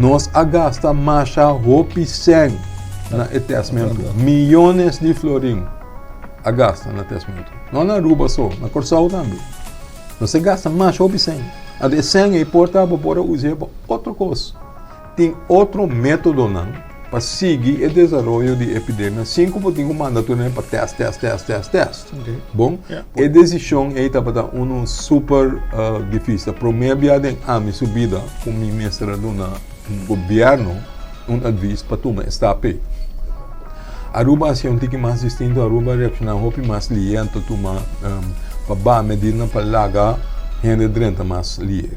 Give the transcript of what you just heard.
Nos a gasta masha hopi sèn na e tèstmentu. Miyones di florin a gasta na tèstmentu. No na Aruba so, na Kòrsou tambe. Nos a gasta masha hopi sèn. Anto e sèn ei por ta bo por a us'é pa otro kos. Tin otro métodonan pa sigui e desaroyo di epidemia sin ku bo tin ku manda tur hende pa tèst, tèst, tèst, tèst, tèst. Bon, e desishon ei tabata unu super difísil. Promé bia den ami su bida ku mi mester a duna gobièrnu un advis pa tuma e stap ei. Aruba a hasi un tiki mas distinto, Aruba a reakshoná hopi mas lihe anto tuma pa baha medidanan pa laga hende drenta mas lihe.